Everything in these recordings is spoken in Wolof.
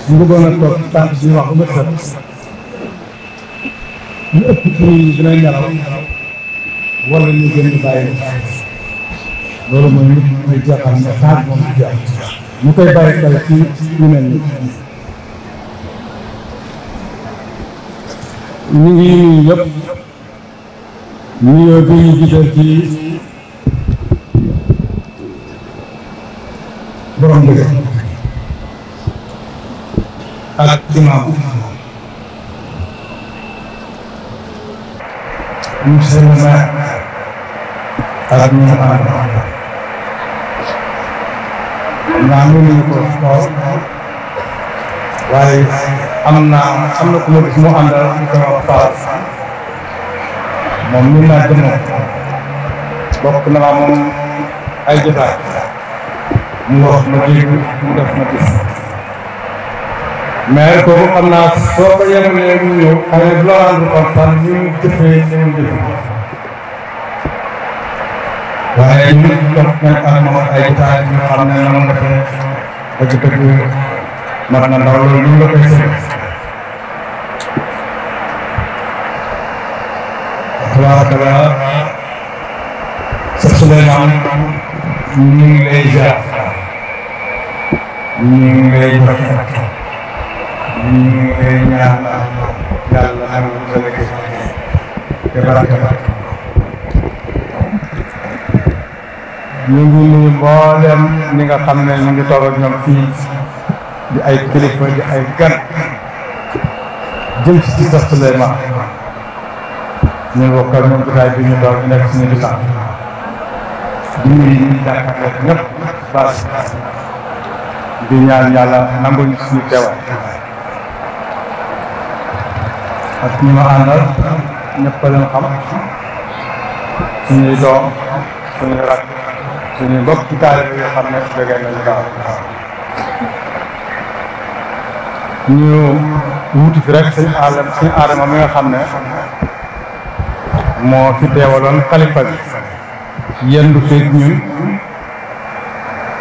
ñu bëggoon a toog tànk bi wax ba bët set ñu ëpp ci ñi dina nelaw wala ñu gën di bàyyi loolu mooy nit muy jeexal ne xaaj moom di jeex ñu koy bàyyi xel ci yu mel ni ñu ngi nuyu yëpp nuyoo bi ñu gisal ci borom dëgg ak imaam monsieur le maire ak ñu ànd naa mënuñu ko xool waaye am na ku ma gis mu àndal ñu koy wax Fass moom ñu naa demoo bokk na moom ay jotaay mu wax ma dégg mu def ma gis mais kooku xam naa soo ko yemalee mu ñëw xëy na du la rendre compte sax ñu jëfee ñu jëf waaye ñu jox nañ ak moom ay jotaay ñu xam ne na moom dafa dëgg-dëgg mat na ndaw loolu ñu la koy sëñ tabaarakallah sa Souleymane ñu ngi lay jaar ñu ngi lay jox ñu ngi lay ñaan yàlla am sa liggéey te barke ñu ngi nuyu mboolem ñi nga xam ne ñu ngi toog ak ñoom fii di ay kilifa di ay gan jëm ci sa Souleymane ñu bokkal ñoom jotaay bi ñu toog ñu nekk suñu ginnaaw di nuyu ñi jàkkaarloo ñëpp baas di ñaan yàlla nangul ñu suñu teewaay ak ñi ma àndal ñëpp a leen xam suñuy doom suñuy rakk suñuy mbokk ci taalibe yoo xam ne jógee nañu daaw ñu wuti fi rek suñu aadama mi nga xam ne moo fi teewaloon xalifa bi yendu feeg ñun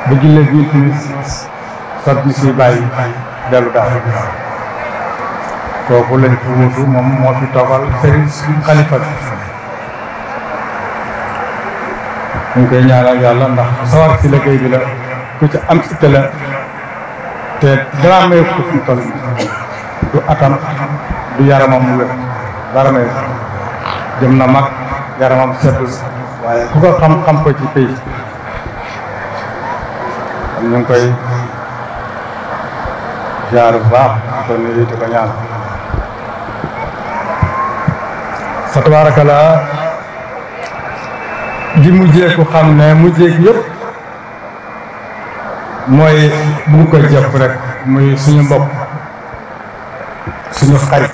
ba jullee bi timis sot ñu si bàyyi dellu daal kooku lañ fi wutu moom moo fi toogal sëriñ xalifa bi ñu ngi koy ñaanal yàlla ndax sawar si liggéey bi la ku ci am itte la te dara may ko fi toll du atam du yaramam mu wér dara may jëm na mag yaramam seddul waaye ku ko xam ko ci pays ñu ngi koy jaar bu baax ko nuyu di ko ñaan fa tabaarakallaa di mujjee ku xam ne mujjee gi yëpp mooy bu ko jëpp rek muy suñu mbokk suñu xarit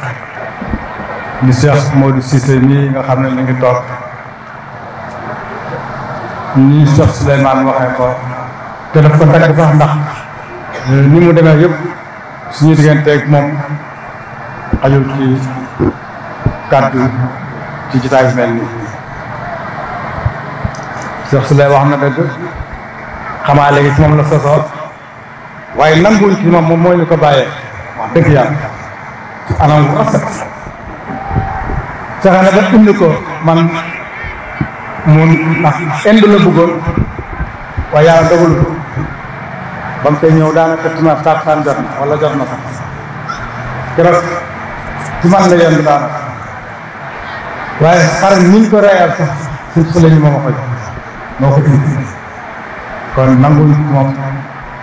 di Cheikh Modou Cissé nii nga xam ne ñu ngi toog nii Cheikh Souleymane waxee ko te daf ko tagg sax ndax ni mu demee yëpp suñu digganteeg moom xajul ci kàddu ci jotaay bi mel nii Cheikh Souleymane wax na dëgg xamaa léegi ci moom la sosoo waaye nanguwuñ ci moom moo ñu ko bàyyee wax dëgg yàlla ci anam bu rafet fexe na ba indi ko man mu ndax indi la bëggoon waaye yàlla dogal ba mu fay ñëw daanaka timaat tàkkusaan jot na wala jot na sax keroog ci man la yendu daanaka waaye xar niñ ko reyal sax suñ su lañu moo ko jox moo ko indi kon nanguñ moom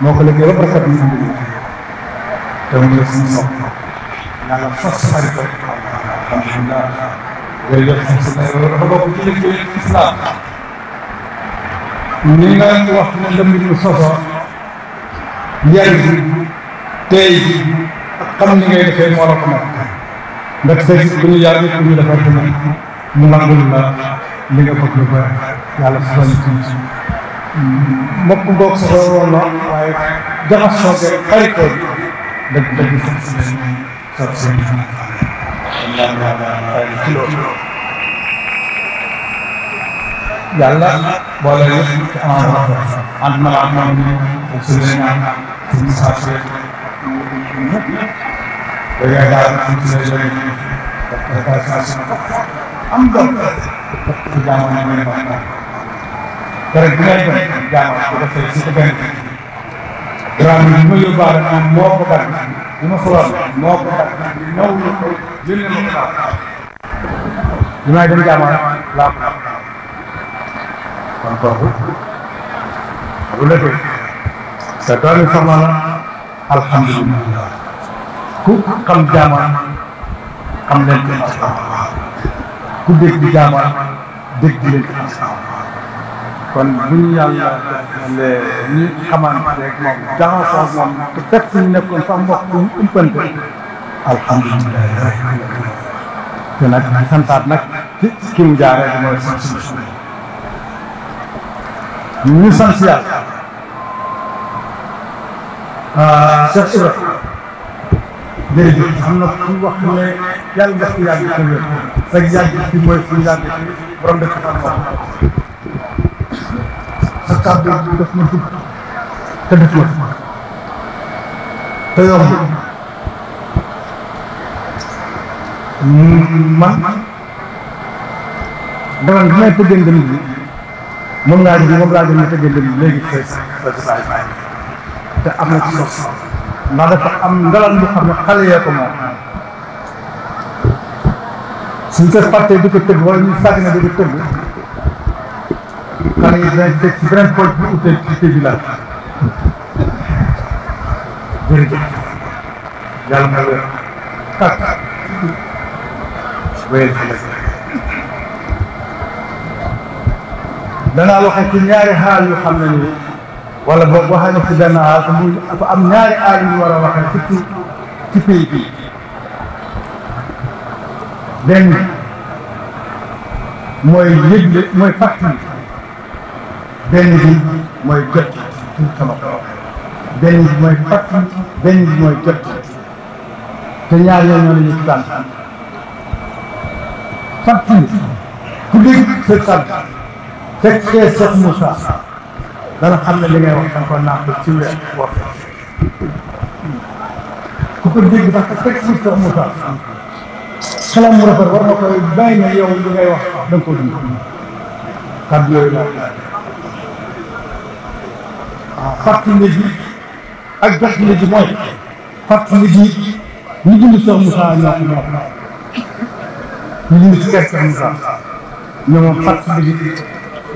moo ko liggéey ba rafet ñu indi te mu ngi suñu nopp yàlla sos xarit alhamdulilah jërëjëf dafa bokk ci liggéey islam ni nga wax ne la mbir mi sosoo njëriñ tey xam ni ngay defee moo la ko nekk ndax fekk bu ñu yàlla nit ñu defar tamit mu nangul la li nga bëgg ba yàlla soññ ci mbokk ngoog sosoo woon na waaye jaxasoo ge xaritoo bi dëgg sax seen yàlla boole yëpp ci anam rafet ànd na ak moom ni Souleymane suñu saa ñëpp da ngay daal am ci la jëlee am doon ci jaamono ñu wax keroog bi ngay dem jaamono bu ko fay si ko benn drame bi ma yóbbaale moom moo ko dagg bi ma soloon moo ko dagg ñëw lu ko yónnee ma ko daal bi may dem jaamono laa ko kon kooku bu la dee te doomi soxna la alhamdulilah ku xam jaamono xam leen ci ku dégg jaamono dégg leen ci kon bu ñu yàlla ñu xamante rek moom jaxasoo moom te fekk suñu nekkoon sax mbokk bu ñu umpante alhamdulilah te nag di santaat nag ci ki mu jaaree di mooy sant ñu sant yàlla Cheikh Ibrahima jërëjëf am na ku wax ne yàlla nga fi yàgg ci wér rek yàgg ci mooy suñu yàgg ci borom dëkk fan moom sa kàddu def ma dugg te def ma te yomb man dama bi may tëggee ndëm bi moom laa jël ma tëggee ndëm bi léegi te am na ci sos ndax dafa am ngalal lu xam ne xale yee ko moom suñ ko fàttee di ko tëgg wala ñu sàgg na di ko tëgg xale yi dinañ teg ci beneen pooj bu utee ci bi la jërëjëf yàlla na wér kat wéyal danaa waxee ci ñaari xaal yu xam ne nii wala boobu waxee na ci benn xaal te muy dafa am ñaari xaal yu war a waxee surtout ci pays bi benn mooy yëgle mooy fàttali benn bi mooy jot ci sama kaw benn bi mooy fàttali benn bi mooy jot te ñaar yooyu ñoo la ñuy tànn fàttali ku dégg sa sant fekkee Cheikh Moussa dana xam ne li ngay wax danga ko naan ko ci weer wax ku ko dégg parce que fekk si Cheikh Moussa xelam mu rafet war nga koy bàyyi ne yow li ngay wax da nga ko dund kàddu yooyu la fàttali ji ak jottali ji mooy fàttali ji ñu dund Cheikh Moussa ñoo ko moom ñu dund ci kër Cheikh Moussa ñoo moom fàttali ji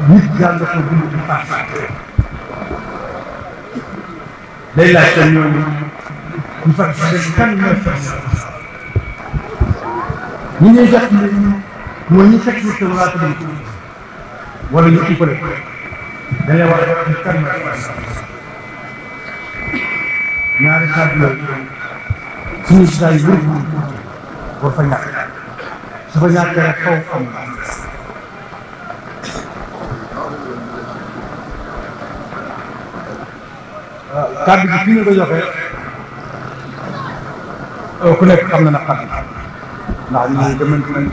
nit yàlla ko dund ci fàttali day laaj te ñooñu ñu fàttali kan mooy ñi ñuy jot mooy ñi fekk si wala tamit wala ñu ëppale dañuy war a jot ci kan mooy ñaari kàddu yooyu suñu saa yu bëri war fa ñàkk su fa ñàkkee rek xaw am kàddu gi fi ñu ko joxee ku nekk xam na na kàddu ndax ñii demante nañ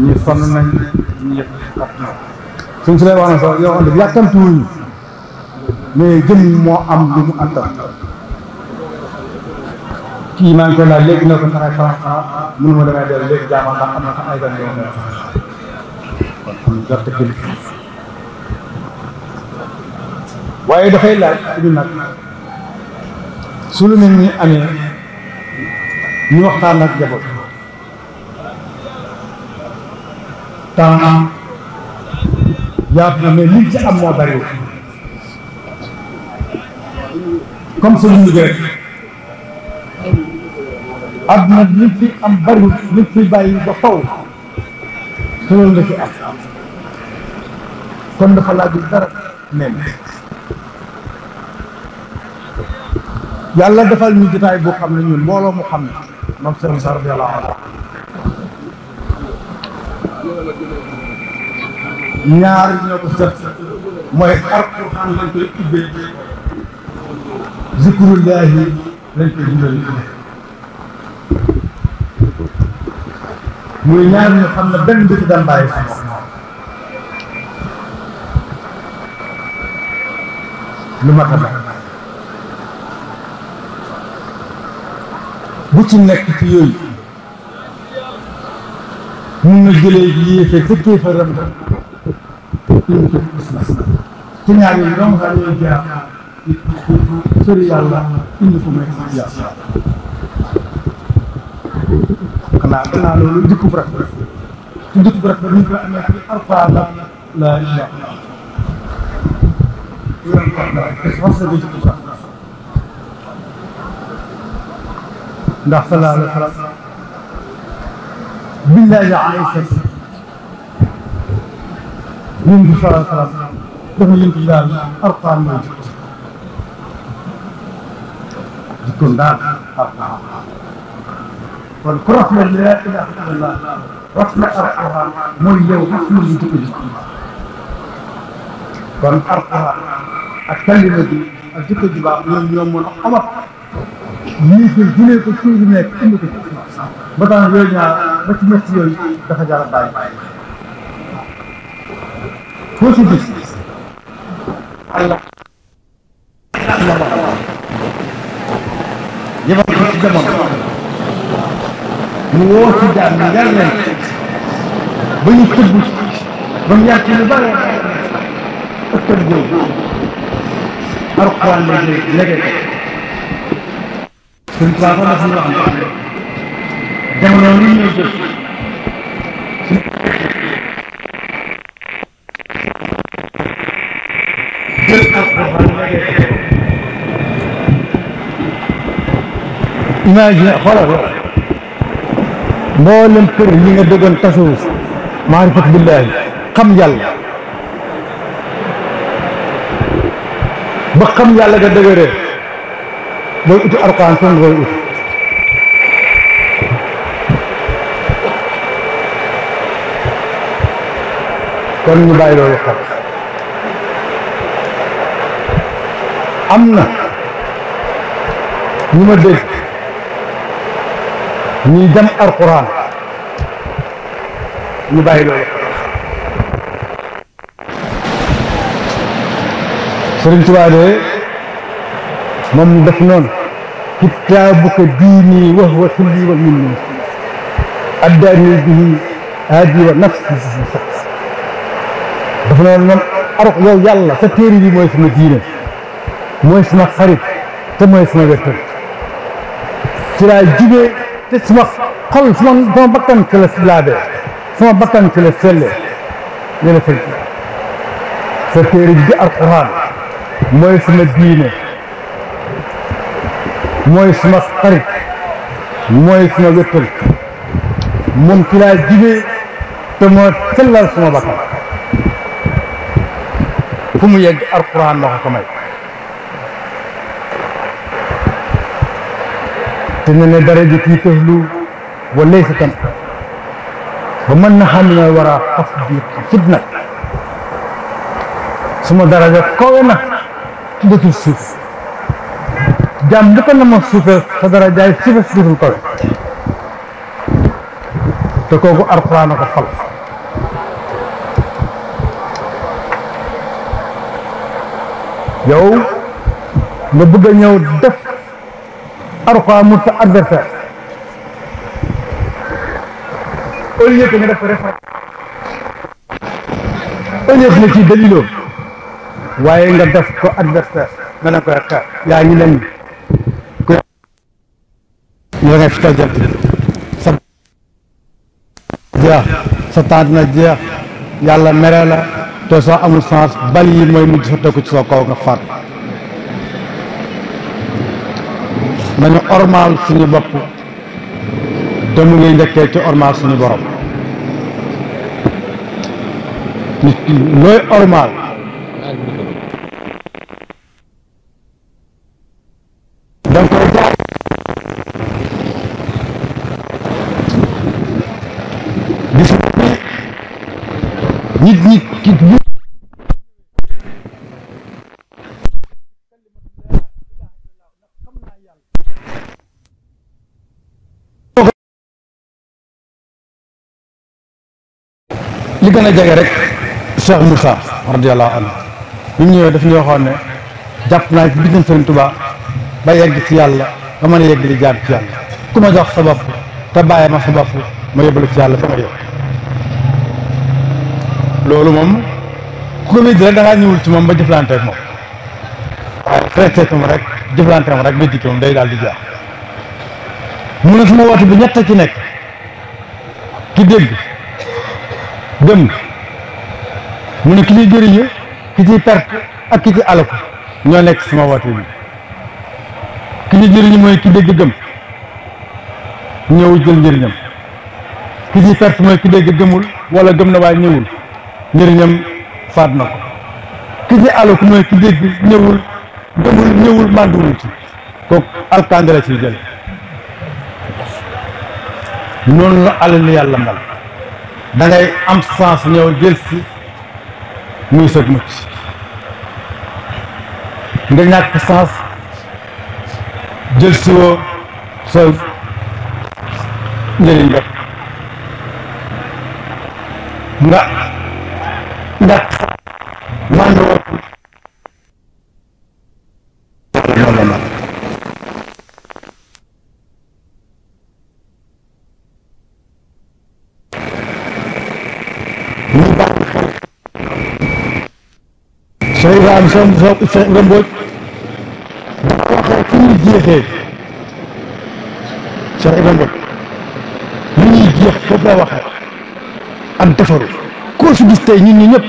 ñii sonn nañ ñii yëpp kat na suñ si lay wax na sax yow xam ne yàkkamti wuñu mais jëm moo am lu mu attan kii maa ngi koy laaj léegi ne ko ndax ay franc mënu ma demee dellu léegi jaamal ndax am na sax ay gan yoo kon xam gerte gi waaye dafay laaj ñu nag su lu mel ni amee ñu waxtaan ak jaboot temps yaatu na mais liñ ci am moo bari comme ça ñu rek àdduna liñ fi am bariwul liñ fi bàyyi ba faw te loolu nga ci am kon dafa laajul dara nen yàlla defal ñu jotaay boo xam ne ñun mbooloo mu xam ne moom sëriñ Sarr radiyallahu anhu ñaar ñoo ko set mooy alquran lañ koy ubbee zikrullahi lañ koy dundal muy ñaar ñu xam ne benn bi ci daan bàyyi si lu mat a bu ci nekk ci yooyu mun na jëlee yéefe ca kéefaram indi ko islam ci ñaar yooyu dong sax yooyu jaar sori yàlla indi ko may yàlla xanaa loolu jikko bu rafet ci jikko bu rafet ñu ko amee ci Alxuraan la ilaha ndax sallallahu alayhi wa sallam billahi Aïcha ñun bi sallallahu alayhi wa sallam dafa yëngu daal Alxuraan mooy jikkoom daal Alxuraan kon ku rafet la ilaha illallah rafet Alxuraan mooy yow rafet lu jikko ji kon Alxuraan ak kalima bi ak jikko ji baax ñoom ñoo mën a amat lii ko jëlee ko ci li nekk indi ko ci ba tax yooyu ñaar ba ci ñett yooyu dafa jar a bàyyi foo ci gis Allah yebal ko ci jamono mu woo ci jaam ñi yar leen ba ñu tëbb ba mu yàgg lu bare ëttal boobu Alxuraan léegi suñ tubaab sax dafa ñu wax ne jamono li ñuy jëf jël Alxuraan imagine xoolal mboolem kër yi nga déggoon tasawuf maarifat billaahi xam yàlla ba xam yàlla nga dëgëree booy uti Alxuraan soo koy uti kon ñu bàyyi loolu xel am na ñu ma dégg ñuy dem Alxuraan ñu bàyyi loolu Sëriñ Tuubaa de moom def noonu kitaabuka diini wa huwa xilli wa minni addaani bihi haadi wa nafsi daf noonu moom arok yow yàlla sa téere bi mooy sama diine mooy sama xarit te mooy sama wettal ci laa jubee te sama xol sama bakkan ci la laabee sama bakkan ci la sellee ne la sëñ sa téere bi di Alxuraan mooy sama diine mooy sama xarit mooy sama wettal moom ci laa jubee te moo sellal sama bakkan fu mu yegg Alxuraan moo ko may te ne ne daraja kii tëxlu wa laysa tan ba mën na xam ne war a xaf bi fitna suma daraja kawe na ci dëtul suuf jàmm bu ko na ma suufee sa darajaay suufe si dëtul kawe te kooku Alxuraan a ko fal yow nga bëgg a ñëw def Alxuraan mu sa adversaire au lieu que nga def référence au lieu que nga ciy daliloo waaye nga def ko adversaire nga ne ko xeex yaa ngi leen ko la ngay fital jant sa jeex sa temps dina jeex yàlla mere la te soo amul sens bal yi mooy mujj sotteeku ci soo kaw nga faat nañu ormaal suñu bopp te mu ngi njëkkee ci ormaal suñu borom nit ki looy ormaal danga koy jaar gis nit ñi ki li gën a jege rek Cheikh Moussa radiyallahu anhu bi mu ñëwee daf ñu waxoon ne jàpp naa ci biir Sëriñ Tuubaa ba yegg ci yàlla ba mën a yegg di jaar ci yàlla ku ma jox sa bopp te bàyyi ma sa bopp ma yóbbalu ci yàlla fa nga yóbbu loolu moom ku ko wéddi rek da ngaa ñëwul ci moom ba jëflanteeg moom waaye traité ko rek jëflanteeg rek ba dikki moom day daal di jeex mu ne sama woote bi ñett ci nekk ki dégg gëm mu ne ki ciy jëriñu ki ciy perte ak ki ci alaku ñoo nekk sama woote bi ki ciy jëriñu mooy ki dégg gëm ñëw jël njëriñam ki ciy perte mooy ki dégg gëmul wala gëm na waaye ñëwul njëriñam faat na ko ki ci alaku mooy ki dégg ñëwul gëmul ñëwul mànduwul ci kooku alkande la ciy jël noonu la alal yàlla mel da ngay am sens ñëw jël si muy sëg mucc nga ñàkk sens jël si woo sa njëriñ bopp nga ñàkk mànd woo noonu la mel Cheikh Ibrahima Cheikh nga Mbodj dafa waxee fi ñuy jeexee Cheikh Ibrahima Mbodj li ñuy jeex foofu la waxee ak defaru koo fi gis tey ñun ñi ñëpp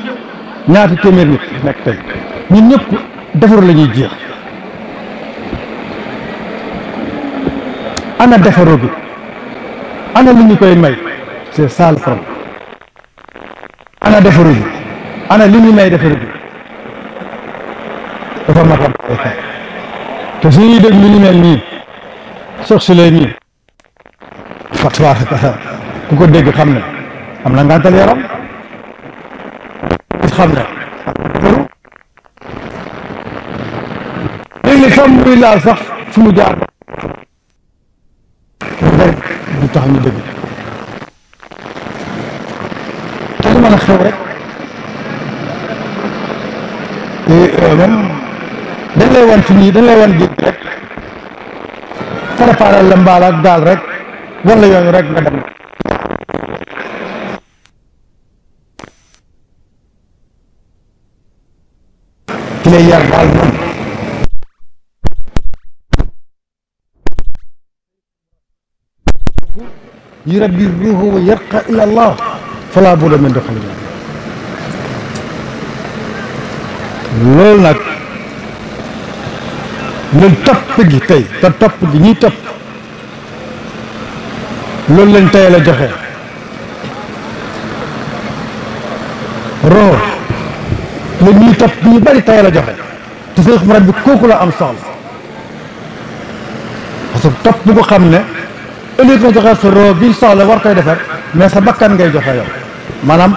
ñaata téeméer nit nekk tey ñun ñëpp defaru la ñuy jeex ana defaru bi ana lu ñu koy may c'est ça le problème ana defaru bi ana li ñu may defaru bi dafa mat a bàyyi xel te suñuy dégg lu ñu mel nii sox si lay nii fatwa ku ko dégg xam ne am na ngantal yaram xam ne léegi sax muy laal sax fu mu jaar rek du tax ñu dégg te lu mën a xew rek moom dañ lay wan fi nii dañ lay wan géej rek préparer la mbaal ak daal rek wala yoon rek nga dem ki lay yar daal moom yurabbi ruuhu wa yarqa ila Allah fala budda min doxali loolu nag ñun topp gi tey te topp gi ñuy topp loolu lañ tey la joxe roo la ñuy topp ñu bari tey la joxe te Seex Umar bi kooku la am soxla parce que topp bu ko xam ne ëllëg na joxe sa roo bi soxla war koy defar mais sa bakkan ngay joxe yow maanaam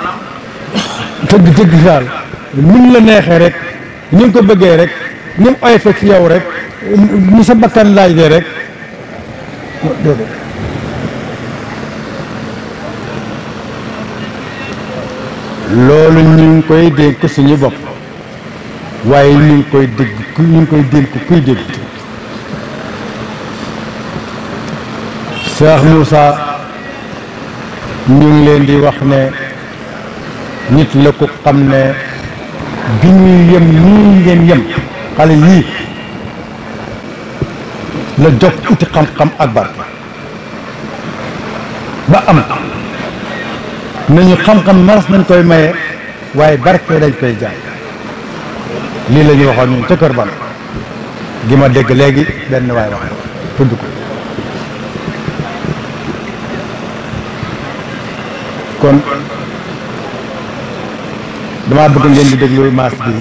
tëgg daal ni la neexee rek ni nga ko bëggee rek ni mu oyofee ci yow rek ni sa bakkan laajee rek loolu ñu ngi koy dénk suñu bopp waaye ñu ngi koy dégg ñu ngi koy dénk kuy dégg Cheikh Moussa ñu ngi leen di wax ne nit la ko xam ne bi ñuy yem nii ngeen yem xale yii la jóg uti xam-xam ak barke ba am nañu xam-xam maras nañ koy maye waaye barke dañ koy jaay lii la ñuy waxoon ñun ca kër ban gi ma dégg léegi benn waay wax tudd ko kon damaa bëgg ngeen di déglu maas bi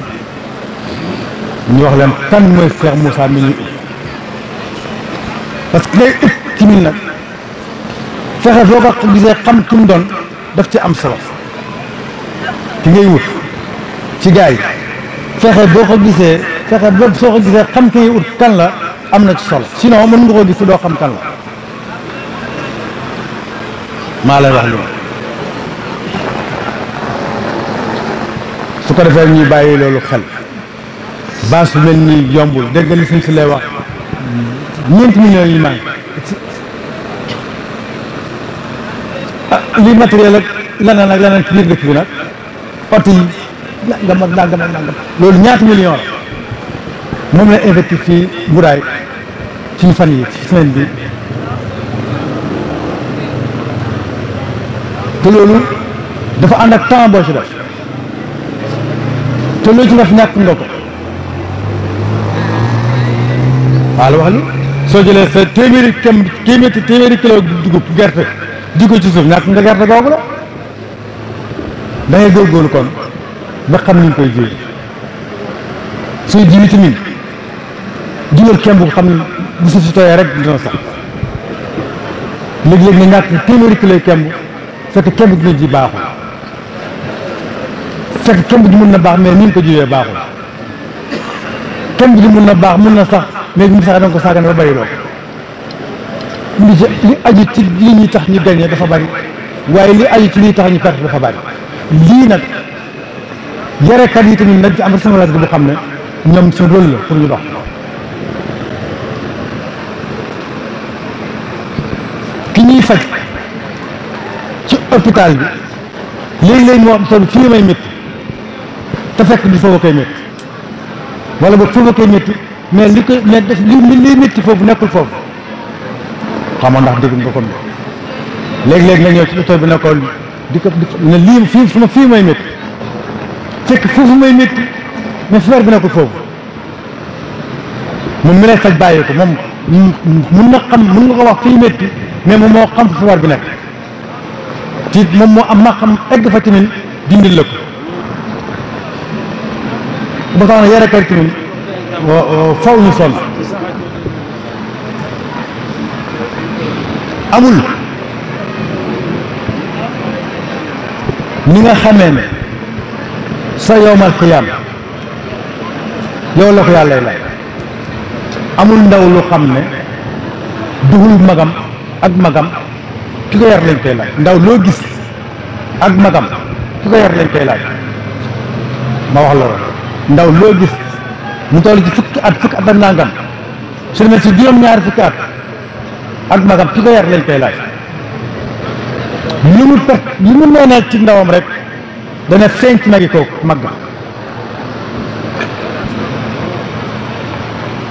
ñu wax leen kan mooy Cheikh Moussa mi ñuy ut parce que ngay ut ci min nag fexe boo ko gisee xam ki mu doon daf ci am solo ki ngay wut ci gars yi fexe boo ko gisee fexe boo soo ko gisee xam ki ngay ut kan la am na ci solo sinon mën nga ko gis doo xam kan la maa lay wax li su ko defee ñuy bàyyi loolu xel base su mel nii yombul dégg nga li suñ si lay wax 9 millions yi manqué li matériel ak leneen ci biir dëkk bi nag oto yi nangam loolu ñaata million la moom la investir ci mburaay ci fan yi ci semaine bi te loolu dafa ànd ak temps boo ci def te loo ci def ñàkk nga ko waaw la wax li soo jëlee sa téeméeri kilo dugub gerte di ko ci suuf ñàkk nga gerte googu la da ngay góorgóorlu kon ba xam ni nga koy jiw suy jiw tamit jiwal kemb bu xam ne bu suuf si tooyee rek dina sax léeg-léeg nga ñàkk téeméeri kilo kemb fekk kemb gi nga ji baaxul fekk kemb gi mun na baax mais ni nga ko jiwee baaxul kemb gi mun na baax mun na sax mais bi mu sax da nga ko saagane ba bari doo li aju ci li ñuy tax ñu gagné dafa bari waaye li aju ci liy tax ñu perte dafa bari lii nag yarekat yi tamit nañ ci am responsabilité bu xam ne ñoom seen rôle la pour ñu dox ki ñuy faj ci hôpital bi léegi-léegi moo am solo fii may métti te fekk bi foofu koy métti wala boog foofu koy métti mais li koy mais def li métti foofu nekkul foofu xam nga ndax dégg nga ko léegi-léegi nga ñëw ci docteur bi ne ko di ko ne lii fii may métti fekk foofu may métti mais feebar bi nekkul foofu moom mi lay faj bàyyi ko moom mun nga ko wax fii métti mais moom moo xam fa feebar bi nekk ci moom moo am ma xam egg fa tamit dindil la ko ba tax na yarekat tamit faw ñu sonn amul ni nga xamee ne sa yowmal xiyaam yow la ko yàlla lay amul ndaw lu xam ne duhul magam ak magam ki ko yar lañ koy laaj ndaw loo gis ak magam ki ko yar lañ koy laaj ma wax la ndaw loo gis mu toll ci fukki at ak nangam su demee ci juróom-ñaari fukki at ak magam ki ko yar lañ koy laaj li mu neenal ci ndawam rek dana feeñ ci magi kooku magga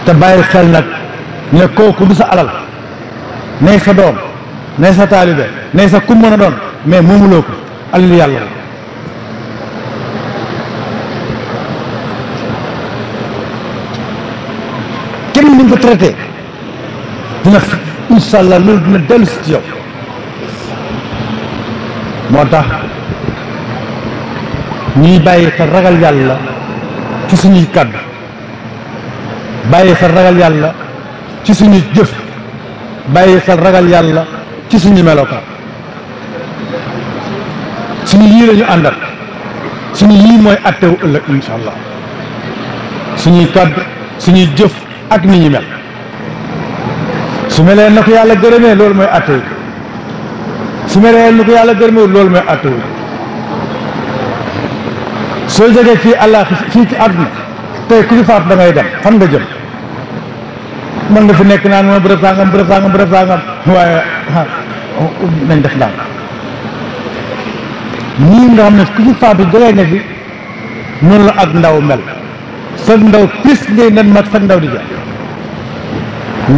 te bàyyi xel nag ne kooku du sa alal nay sa doom nay sa taalibe nay sa kum mën a doon mais moomuloo ko alal yàlla la kenn ni nga ko traité dina incha allah loolu dina dellu si ci yow moo tax ñuy bàyyi xel ragal yàlla ci suñuy kàddu bàyyi xel ragal yàlla ci suñuy jëf bàyyi xel ragal yàlla ci suñu melokaan suñu yii la ñu àndal suñu yii mooy attewu ëllëg incha allah suñuy kàddu suñuy jëf ak ni ñu mel su melee na ko yàlla gërëmee loolu mooy attewu su melee na ko yàlla gërëmee loolu mooy attewu soo jógee fii àlla fii ci àdduna tey ku ñu faat da ngay dem fan nga jëm mën nga fi nekk naan ma bërëb sangam waaye nañ def daal ñii nga xam ne ku ci faatu jógee nga fi noonu la ak ndaw mel sa ndaw pis ngay nen mag sa ndaw di ja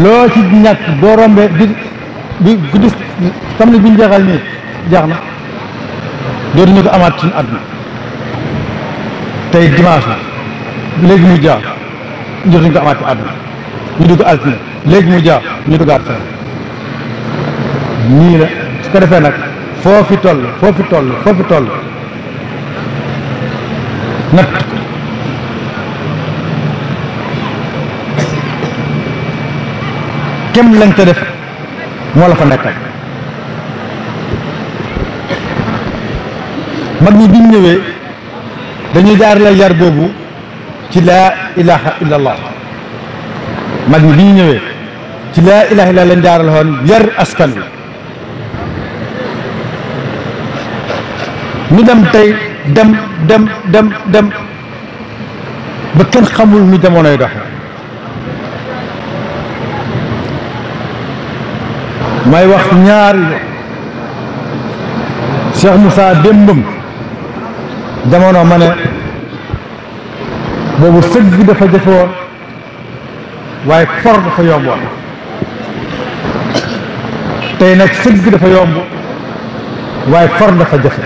loo ci ñàkk boo rombee bi guddi tam li bi ñu jeexal nii jeex na dootuñu ko amaat suñu àdduna tey dimanche la léegi mu jaax dootuñu ko amaat ci àdduna ñu dugg altine léegi mu jaax ñu duggaat fenn ñii la su ko defee nag foo fi toll natt kem lañ ko def moo la fa nekkal mag ñi biñ ñëwee dañuy jaarale yar boobu ci laa ilaha illallah mag ñi biñ ñëwee ci laa ilaha illallah lañ jaarale woon yar askan wi ñu dem tey dem ba kenn xamul nu jamonoy doxe may wax ñaari Cheikh Moussa démbam jamono ma ne boobu sëgg dafa jafe woon waaye for dafa yomboon tey nag sëgg dafa yomb waaye for dafa jafe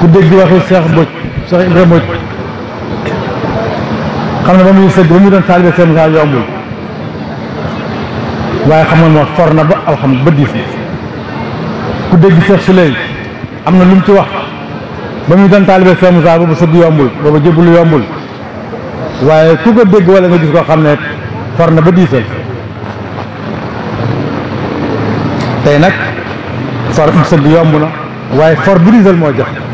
ku dégg waxi Cheikh Mbodj Cheikh Ibrahima Mbodj xam ne ba muy sëgg ba muy doon taalibe Cheikh Moussa yombul waaye xam nga moo for na ba alxam ba diis ku dégg Cheikh Souley am na lu mu ci wax ba muy doon taalibe Cheikh Moussa boobu sëgg yombul boobu jébbalu yombul waaye ku ko dégg wala nga gis koo xam ne for na ba diisal tey nag for sëgg yomb na waaye for bu diisal moo jax